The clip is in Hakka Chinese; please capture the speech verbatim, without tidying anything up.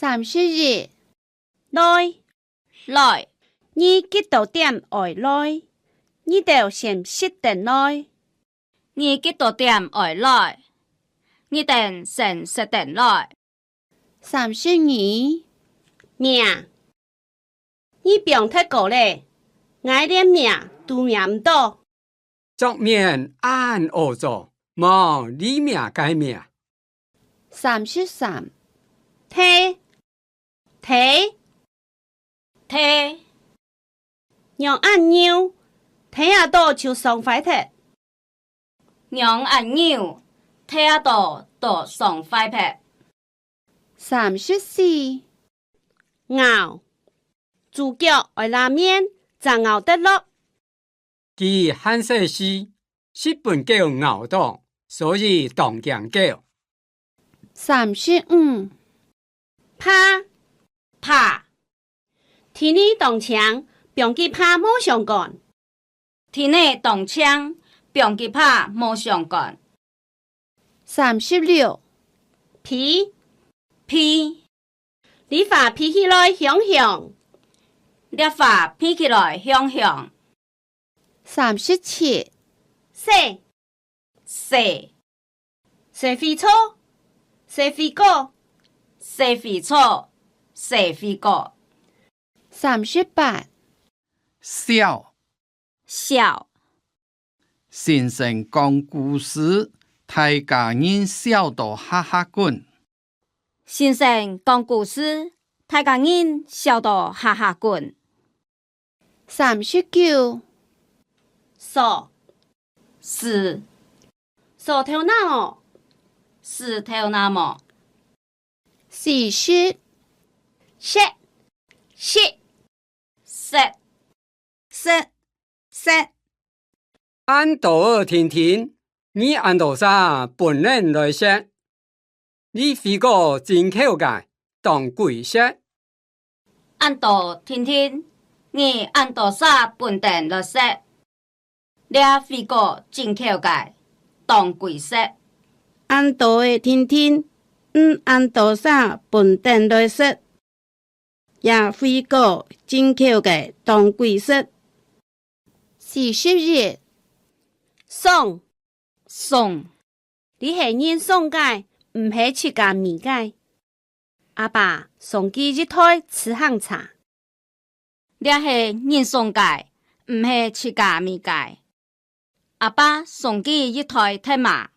三十一，來，來，你幾多點愛來？你兜先食等來。你幾多點愛來？你等先食等來。三十二，名，你放忒高咧，𠊎連名都名毋著。桌面恁屙糟，無你名𠊎名。三十三，忒，忒，忒，仰恁幼，忒啊著就爽壞忒。 仰恁幼，忒啊著就爽壞忒。三十四，咬，豬腳愛拉麵，正咬得落。佢還細時，識分狗咬著，所以當驚狗。三十五，拍，拍， 天氣當晴，放佢拍無相干。天氣當晴，放佢拍無相干。三十六，鼻，鼻，這花鼻起來香香。這花鼻起來香香。 三十七，洗，洗，洗水槽，洗水果，洗水槽，洗水果。三十八，笑，笑，先生講故事，大家人笑到哈哈滾。先生講故事，大家人笑到哈哈滾。 三十九，梳，梳，梳頭那毛，梳頭那毛。四十，食，食，食，食，食。恁多个定定，你恁多儕分等來食？ 這水果真口个，當貴食。恁多定定，你恁多儕分等來食。這水果真口个，當貴食。恁多个定定，你恁多儕分等來食。 這水果真口个，當貴食。四十一，爽，爽，這係人送个，毋係自家買个。阿爸送佢一台自行車。這係人送个，毋係自家買个。 阿爸送佢一台鐵馬。